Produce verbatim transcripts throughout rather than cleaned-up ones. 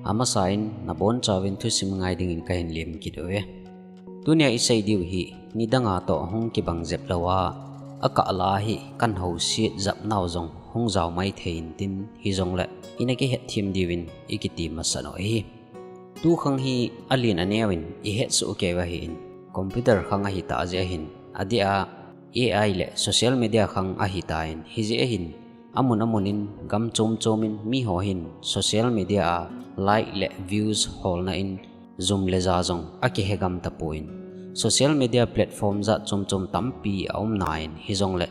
Amasa in nabonchauvin thusim ngai dingin kahin lem kit uve. Tunia isei diu hi nidanga toh hung kibang jep louva, akah la hi kan houset japnau jong hung jao mai thei intin, hijongle ina kihetthem diuvin ikiti masat u ahi. Tukhang hi alen aneuvin ihetsoh kei u ahin, computer khang ahitah jeh ahin, adeh a AI le social media khang ahitan, hijeh ahin amun amun in gam chom chom in miho hin social media a like le views holna in jum le ja jong akihe gam tapon, social media platform jat chom chom tampi aumnan, hijongle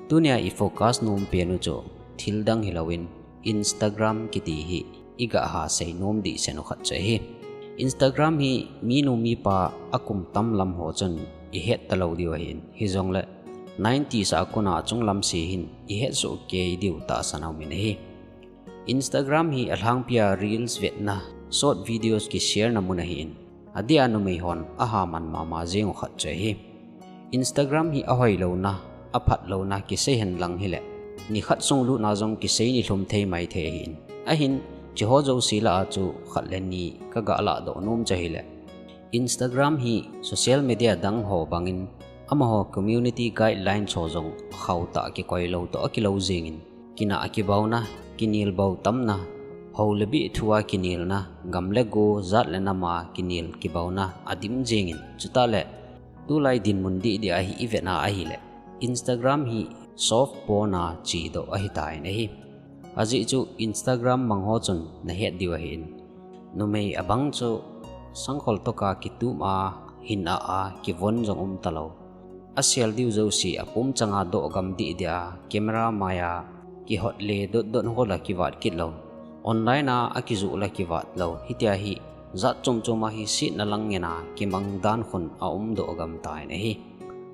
tunia ifocus nom penu chu thildang hilouvin Instagram kiti hi igah hasei nom dehset u khat chu ahi. Instagram hi minu mipa akum tam lam ho chun ihet talou diu ahin, hijongle nineties a kona chunglam se hin ihetsoh kei diu tahsan aumin ahi. Instagram hi alhangpia reels vetna, short videos kisharena mun ahin, adeh a numei hon ahaman mama jeng u khat chu ahi. Instagram hi ahoilouna, aphatlouna kisei henlang hile, nikhat sung lutna jong kisei nilhum thei mai thei ahin, ahin hicheho jouse lah a chu khat le ni kagah lahdoh nom chu ahile, Instagram hi social media dang ho bangin amaho community guidelines ho jong khohtah kikoilou toh akilou jengin, kinah kibauna, kinel bou tamna, hou le beh thua kinelna, gam le go, jat le nama kinel kibauna adim jengin, chuteng le tulai dinmun deh deh a hi ivetna ahile, Instagram hi soft porn a chedoh ahitan ahi. Ajeh chu Instagram mang ho chun nahet diu ahin, numei abang chu sangkhol toh a kitup a, hin ah a kivon jong um talou, asel diu jouse apum changa doh gam deh deh a, camera mai a kihot le dot dot ho la kivat kit lou, online a akijoh la kivat lou, hitia hi jat chom chom a hi setna lang ngen a kimang dan khun aumdoh gam tan ahi.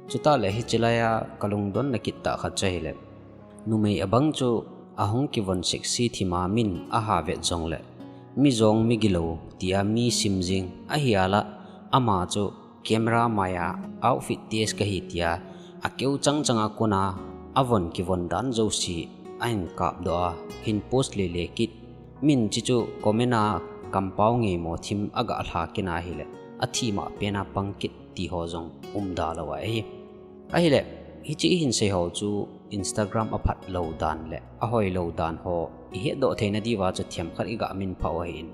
Chuteng le hiche lai a kalungdonna kit tah khat chu ahile, numei abang chu ahung kivon sexy thim a min aha vet jongle, mi jong migilou tia mi sim jeng ahi a la, ama chu camera mai a outfit test kahi tia akeu chang chang a kona avon kivon dan jouse ahin kapdoh a, hin post le le kit, min hiche chu comment a kampao ngeimo thim agah lha kit na hile, athim a pen a pang kit ti ho jong umda lou ahi. Ahile, hiche ihin sei ho chu Instagram aphat lou dan le ahoilou dan ho ihetdoh theina diuva chu themkhat igah minphah u ahin,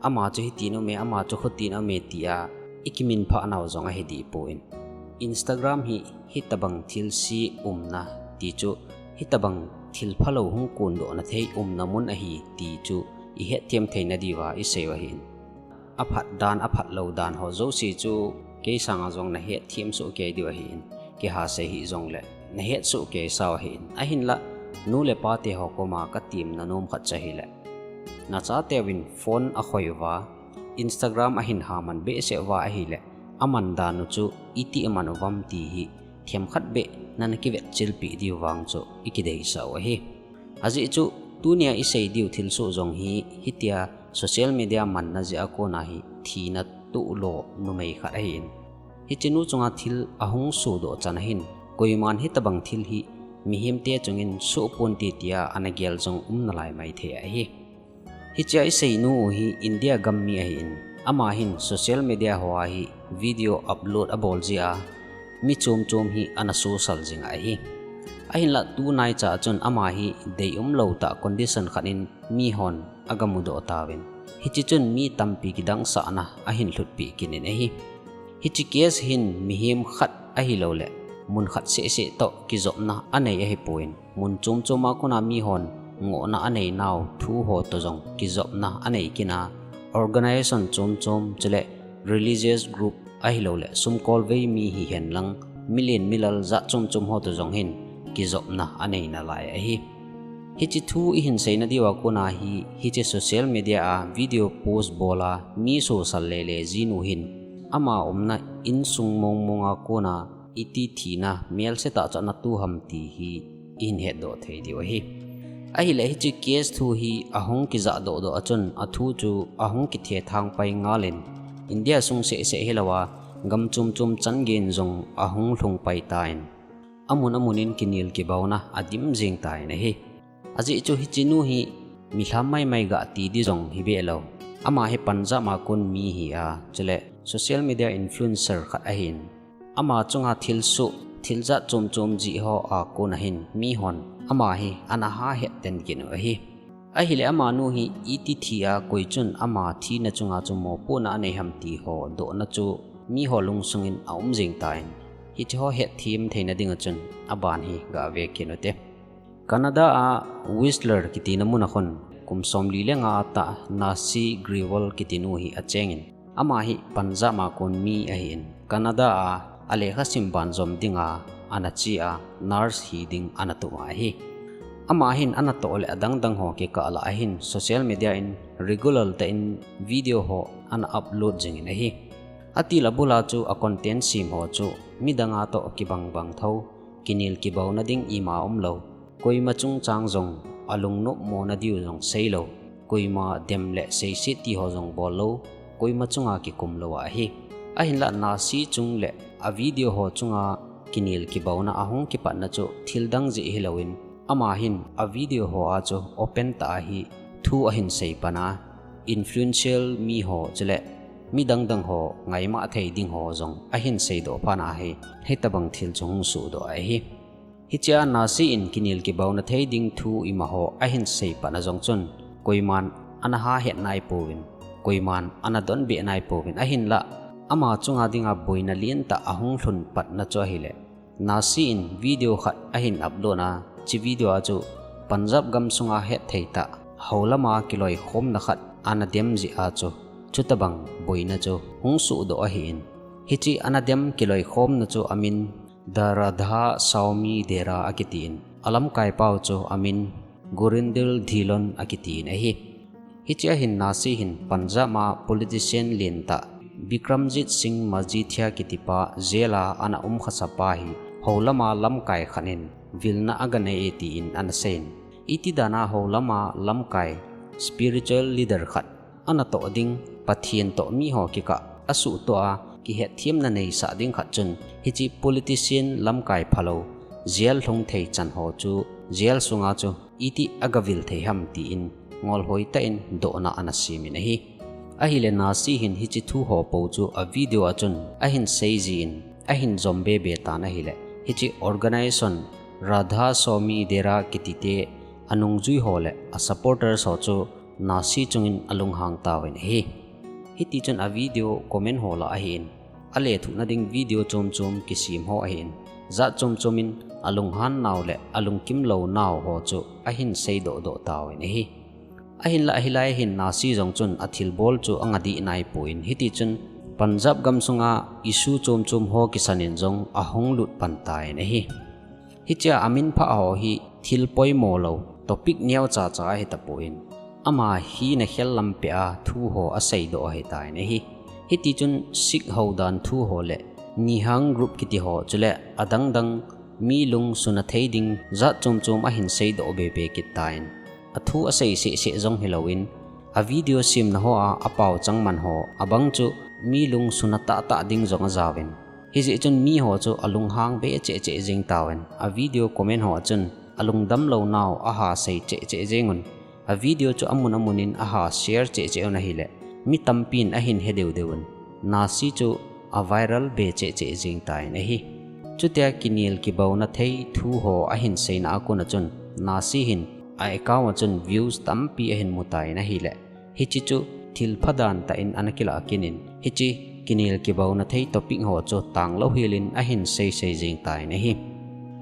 ama chu hitin aume, ama chu khutin aume tia ikiminphah nau jong ahi deh pon. Instagram hi hitobang thilse umna ti chu, hitobang thil phalou hung kondohna thei umna mun ahi ti chu ihetthem theina diuva isei u ahin. Aphat dan, aphat lou dan ho jouse chu kei sanga jong nahetthem soh kei diu ahin, kihasei hih jongle nahet soh kei sau ahin, ahinla nu le pa te ho koma katemna nom khat chu ahile, nachateuvin phone akhoi uva, Instagram ahin haman behseh uva ahile, aman dan u chu iti aman uvam ti hi themkhat beh nana kivetchilpeh diu vang chu ikideisah u ahi. Ajeh chu tunia isei diu thilsoh jong hi hitia social media manna jeh a kona hi thina toh lo numei khat ahin, hiche nu chunga thil ahung sodoh chan ahin, koiman hitobang thil hi mihemte chungin soh ponte tia ana gel jong um nalai mai thei ahi. Hichea isei nu u hi India gam mi ahin, ama hin social media hoa hi video upload abol jeh a mi chom chom hi ana sosal jing ahi. Ahinla tunaicha chun ama hi deium lou tah condition khat in mihon agamudoh tauvin, hiche chun mi tampi kidangsahna ahin lhutpeh kit in ahi. Hiche case hin mihem khat ahiloule mun khat sehseh toh kijopna anei ahipon, mun chom choma kona mihon ngohna aneinau thu ho toh jong kijopna anei kit a, organisation chom chom chule religious group ahiloule sumkolvei mi hihen lang milen milal jat chom chom ho toh jong hin kijopna anei nalai ahi. Hiche thu ihin seina diuva kona hi hiche social media a video post bol a mi sosal lele jinu hin ama umna insung mong monga kona iti thina melsetah chu ana toh ham ti hi ihin hetdoh thei diu ahi. Ahile hiche case thu hi ahung kijahdoh doh a chun athu chu ahung kithethang pai ngal in India sung sehseh hilouva gam chom chom chan gei in jong ahung lhung pai tan, amun amun in kinel kibauna adim jeng tan ahi. Ajeh chu hiche nu hi milham maimai gah ti di jong hibeh lou, Ama hi Punjab a kon mi hi a, chule social media influencer khat ahin. Ama chunga thilsoh, thil jat chom chom jih ho a kon ahin, mihon ama hi ana ha het den gin u ahi. Ahile amanu hi iti thi a, koi chun ama thina chunga chu mopohna anei ham ti ho dohna chu miho lungsungin aum jing tan. Hiche ho hetthem theina dinga chun aban hi gave kit u hite. Canada a Whistler kitina mun a khun kum somli le nga a tah Nancy Grewal kitinu hi achengin, ama hi Punjab a kon mi ahin, Canada a alekha sim banjom dinga ana che a, nurse hi ding ana tum ahi. Ama hin anatoh le adang dang ho kikah lah ahin social media in regular tah in video ho ana upload jingin ahi. Atil abul a chu a content sem ho chu midang a toh kibang bang tho, kinel kibauna ding ima umlou, koima chungchang jong alungnop mona diu jong seilou, koima dem le seiset ti ho jong bollou, koima chunga kikum lou ahi. Ahinlah Nancy chung le a video ho chunga kinel kibauna ahung kipatna chu thil dang jeh hilouvin, ama hin a video ho a chu open tah a hi thu ahin sei pan a, influential mi ho chule midang dang ho ngaima thei ding ho jong ahin seidoh pan ahi, hitabang thil chu hung sohdoh ahi. Hichea Nancy in kinel kibauna thei ding thu ima ho ahin sei pan a jong chun, koiman ana ha het naipouvin, koiman ana donbeh naipouvin, ahinlah ama chunga dinga boina lentah ahung lhun patna chu ahile, Nancy in video khat ahin upload a, hiche video a chu Punjab gamsunga hetthei tah, hou lama kiloikhomna khat ana dem jeh a chu, chutabang boina chu hung sohdoh ahin. Hiche ana dem kiloikhomna chu amin The Radha Swami Dera akitin, alamkaipau chu amin Gurinder Dhillon akitin ahi. Hichea hin Nancy hin Punjab a politician lentah Bikramjit Singh Majithia kitipa jail a ana um khasa pa hi, hou lama lamkai khat in vilna aganei e tin ana seiyin. Iti dana hou lama lamkai, spiritual leader khat, anatoh ding, Pathen toh mi ho kikah a suhtoh a kihetthiamna neisah ding khat chun, hiche politician lamkai phalou, jail lhung thei chan ho chu, jail sunga chu iti agavil thei ham tin, ngolhoi tah in dohna ana semin ahi. Ahile Nancy hin hiche thu ho pou chu a video a chun ahin seijin, ahin jom bebe tan ahile, hiche organization Radha Swami Dera kitite anungjui ho le a supporters ho chu Nancy chungin alunghang tauvin ahi. Hitichun a video comment ho lah ahin, alethuhna ding video chom chom kisem ho ahin, jat chom chom in alunghan nau le alungkim lou nau ho chu ahin seidoh doh tauvin ahi. Ahinlah hilai hin Nancy jong chun athilbol chu anga dih naipon, hitichun Punjab gamsunga issue chom chom ho kisan in jong ahung lut pan tan ahi. Hichea amin phah ho hi thil poimo lou, topic neocha cha ahitapon, ama hina khel lampi a thu ho aseidoh ahitan ahi. Hitichun Sikh houdan thu ho le Nihang group kiti ho chule adang dang mi lungsuna thei ding jat chom chom ahin seidoh bebe kit tan. Athu asei seh seh jong hilouvin, a video semna hoa apao chang man ho abang chu mi lungsuna tahtah ding jong ajaovin. Hijeh chun mi ho chu alunghang be cheh cheh jeng tauvin, a video comment ho a chun alungdam lou nau aha sei cheh cheh jengun, a video chu amun amun in aha share cheh cheh un ahile, mi tampin ahin he deu deuvun, Nancy chu aviral be cheh cheh jeng tan ahi. Chutia kinel kibauna thei thu ho ahin seina a kon a chun, Nancy hin a account a chun views tampi ahin mu tan ahile, hiche chu thilpha dan tah in ana kilah kit in, hiche kinel kibauna thei topic ho chu tanglou hel in ahin sei sei jeng tan ahi.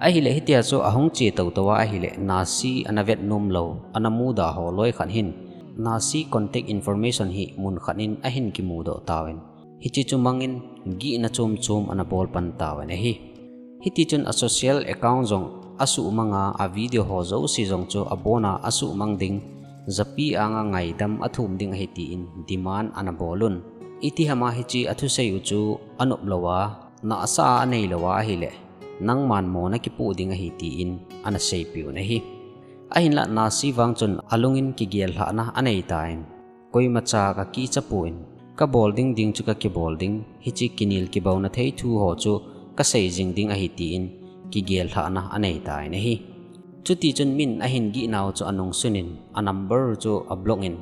Ahile hitia chu ahung che tou tou a ahile, Nancy ana vet nom lou, ana muda ho loi khat hin, Nancy contact information hi mun khat in ahin kimudoh tauvin, hiche chu mangin gihna chom chom ana bol pan tauvin ahi. Hitichun a social account jong asuhmang a, a video ho jouse jong chu abona asuhmang ding, japi anga ngaidam athum ding ahi tin demand ana bol un. Iti hama hiche athusei u chu anop lou a, nahsah a anei lou a ahile, nangman mona kipoh ding ahi tin ana seipeh un ahi. Ahinlah Nancy vang chun alungin kigel lhahna anei tan, koimacha kakicha pon, kabol ding ding chu kakibol ding, hiche kinel kibauna thei thu ho chu kasei jing ding ahi tin kigel lhahna anei tan ahi. Chutichun min ahin gih nau chu anungsun in, a number chu ablock in,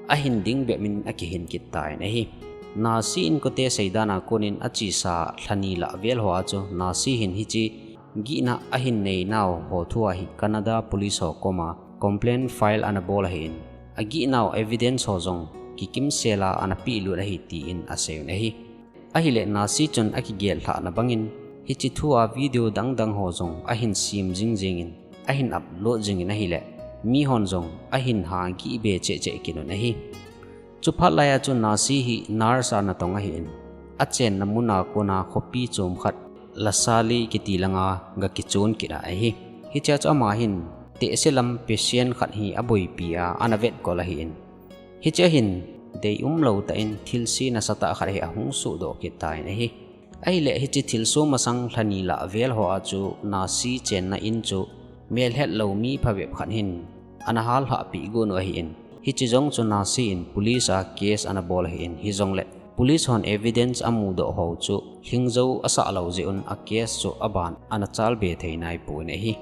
ahin ding bep in akihin kit tan ahi. Nasi inkote seidan a konin achesa lhani lah vel hoa chu Nasi hin hiche gihna ahin neinau ho thua hi Canada police ho koma complaint file ana bol ahin, agihnau evidence ho jong kikimsela ana pehlut ahi tin aseiyin ahi. Ahile Nasi chun akigel lhahna bangin, hiche thua video dangdang ho jong ahin sem jingjingin, ahin upload jingin ahile, mihon jong ahin ha gihbe chehcheh kit un ahi. Chuphat laiya chu Nasi hi nurse a natong ahin, achenna muna kona khopi chom khat Lasali kiti langa gakichon kit ahi. Hichea chu ama hin tehse lam patient khat hi aboipi a ana vetkol ahin, hichea hin deium lou tah in thilse nasatah khat hi ahung sohdoh kit tan ahi. Ahile hiche thilse masang lhani lah vel hoa chu Nasi chenna in chu melhetlou mi phabep khat hin ana hallhah peh got u ahin, hiche jong chu Nasi in police a case ana bol ahin, hijongle police hon evidence amudoh ho chu lhingjou asah lou jeh un acase chu aban ana chalbe thei naipon ahi.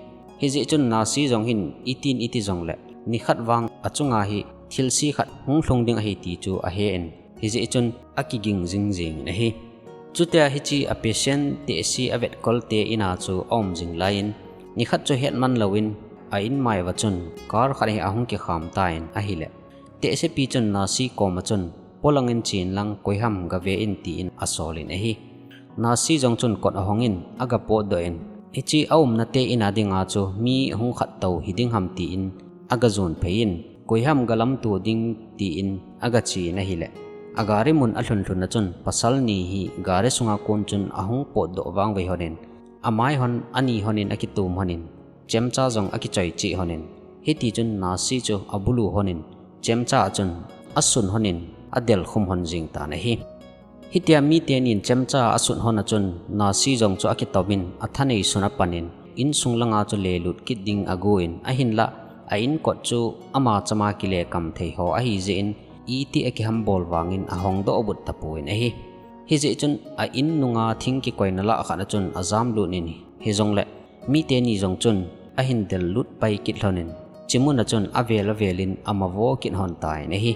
Hijeh chun Nasi jong hin itin iti jongle nikhat vang achunga hi thilse khat hung lhung ding ahi ti chu ahen, hijeh chun akiging jingjingin ahi. Chutia hiche a patient tehse avetkolte ina chu aum jing laiyin, nikhat chu hetman louvin a inmai uva chun car khat hi ahung kikham tan ahile, tehsepi chun Nasi koma chun, polangin chen lang koiham gave in tin asolin ahi. Nasi jong chun kot ahongin agapotdoh in, hiche aumnate ina dinga chu mi hung khattou hiding ham tin agajon pheiyin, koiham galamto ding tin agachen ahile, agari mun alhun lhunna chun pasal ni hi gari sunga kon chun ahung potdoh vangvei honin, amai hon ani honin akitom honin, chemcha jong akichoi cheh honin, hitichun Nasi chu abulu honin, chemcha a chun asun honin adelkhum hon jing tan ahi. Hitia mitenin chemcha asun hon a chun Nasi jong chu akitomin athanei sun apanin, insung langa chu lelut kit ding agon, ahinlah a inkot chu ama chama kilekam thei ho ahijeh in, iti akihambol vangin ahongdoh but tapon ahi. Hijeh chun a in nunga thing kikoina lah khat a chun ajamlut in, hijongle miteni jong chun ahin dellut pai kit lhonin, chemuna chun avel avelin amavo kit hon tan ahi.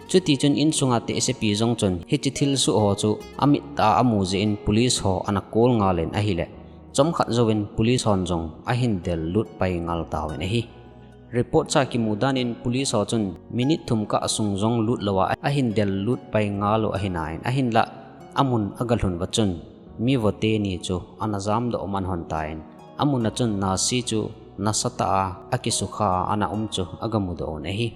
Chutichun insunga tehsepi jong chun hiche thilsoh ho chu amittah a amu jeh in police ho ana call ngalin ahile, chomkhat jouvin police hon jong ahin dellut pai ngal tauvin ahi. Report cha kimu danin police ho chun minute thum kah sung jong lut louva ahin dellut pai ngal u ahinain, ahinlah amun agalhun uva chun mivo teni chu ana jamdoh man hon tan, amun a chun Nasi chu nasatah a akisukha a ana um chu agamudoh un ahi.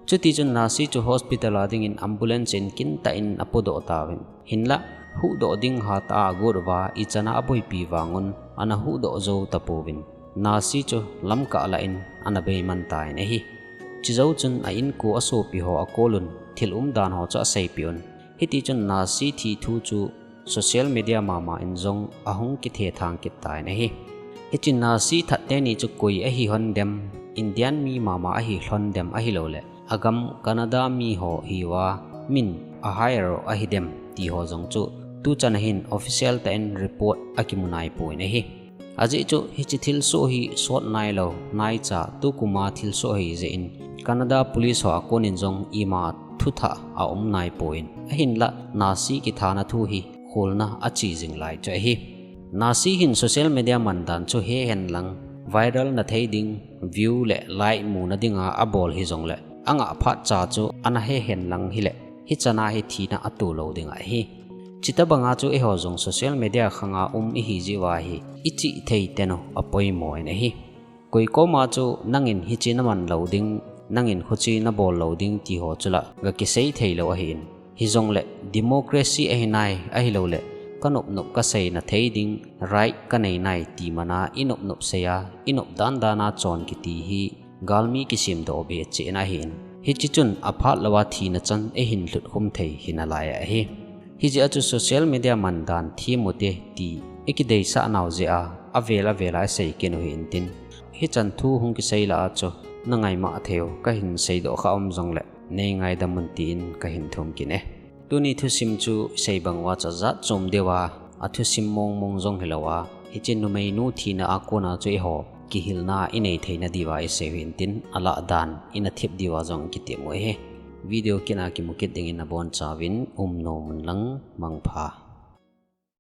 Chutichun Nasi chu hospital a dingin ambulance in kintah in apodoh tauvin, hinlah huhdoh ding hatah a agot uva ichan a aboipi vangun ana huhdoh jou tapouvin, Nasi chu lamkah lah in ana beiman tan ahi. Chejou chun a inko asopi ho acall un, thil umdan ho chu aseipeh un, hitichun Nasi thi thu chu social media mama in jong ahung kithethang kit tan ahi. Hiche Nasi that teni chu koi ahi hon dem, Indian mi mama ahi lhon dem ahilouleh agam Canada miho hiuva min a hire u ahi dem ti ho jong chu tuchan a hin official tah in report akimu naipon ahi. Ajeh chu hiche thilsoh hi sot nailou, naicha tukum a thilsoh ahijeh in Canada police ho a konin jong ima thuthah aum naipon, ahinlah Nasi kithana thu hi kholna ache jing lai chu ahi. Nasi hin social media mandan chu hehen lang, viral na thei ding, view le like muna dinga abol hijongle, angah phatcha chu ana hehen lang hile, hichan a hi thina atoh lou ding ahi. Chutobanga chu eiho jong social media khanga um ihi jeh uva hi ichihthei tenu apoimo in ahi. Koi koma chu nangin hiche naman lou ding, nangin khuche nabol lou ding ti ho chu la gakisei theilou ahin, hijongle democracy ahinai ahilouleh kanopnop kaseina thei ding right kanei nai ti mana inopnop seiya, inop dandan a chon kiti hi galmi kisemdoh be chehna ahin, hiche chun aphat louva thina chan eihin lhutkhum thei hinalai ahi. Hijeh a chu social media mandan themute ti ikideisah nau jeh a avel avel a isei kit u hintin, hichan thu hung kisei lah a chu nangaimah theiu kahin seidoh kha um jongle neingaidam un tin kahin thum kit e. Tuni thusim chu isei bang uva chu ajat chom deuva, athusim mongmong jong hilouva, hiche numeinu thina a kona chu eiho kihilna inei theina diuva isei u hintin, alah dan ina thep diuva jong ikitem u ahi. Video kit a kimu kit dingin nabonchauvin umnom un lang, mangpha.